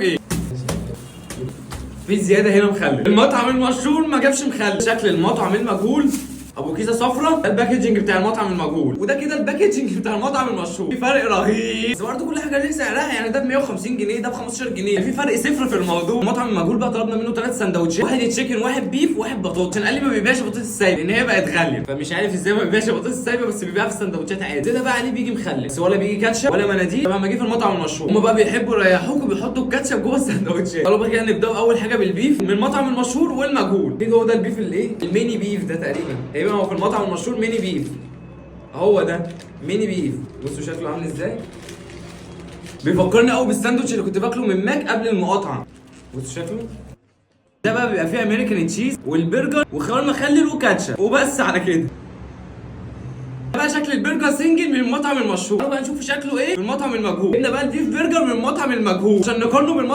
ايه؟ في زيادة هنا مخلل. المطعم المشهور ما جابش مخلل. شكل المطعم المجهول ابو كيسه صفرا، ده ال packaging بتاع المطعم المجهول، وده كده ال packaging بتاع المطعم المشهور. في فرق رهيب، بس برضه كل حاجة ليها سعرها، يعني ده ب 150 جنيه، ده ب 15 جنيه، في فرق صفر في الموضوع. المطعم المجهول بقى طلبنا منه ثلاث سندوتشات، واحد chicken، واحد beef، واحد بطاطس، عشان قال لي ما بيبيعش بطاطس سايبه لان هي بقت غاليه، فمش عارف ازاي ما بيبيعش بطاطس سايبه بس بيبيعها في السندوتشات عادي. ده بقى عليه بيجي مخلل بس، ولا بيجي كاتشب ولا مناديل. طبعا ما جه في المطعم المشهور، هما بقى بيحبوا يريحوك وبيحطوا الكاتشب جوه السندوتشات. تعالوا بقى كده نبداو اول حاجة بال beef من المطعم المشهور والمجهول. في جوه ده ال beef الايه، ال mini beef ده تقريبا، تقريبا هو في المطعم المشهور mini beef، هو ده mini beef. بصوا شكله عامل ازاي، بيفكرني قوي بالساندوتش اللي كنت باكله من ماك قبل المقاطعه. بصوا شكله، ده بقى بيبقى فيه American cheese والبرجر وخيار مخلل وكاتشب وبس على كده. ده بقى شكل البرجر single من المطعم المشهور. تعالوا بقى نشوف شكله ايه من المطعم المجهول. جبنا بقى ال beef burger من المطعم المجهول عشان نقارنه بالمطعم.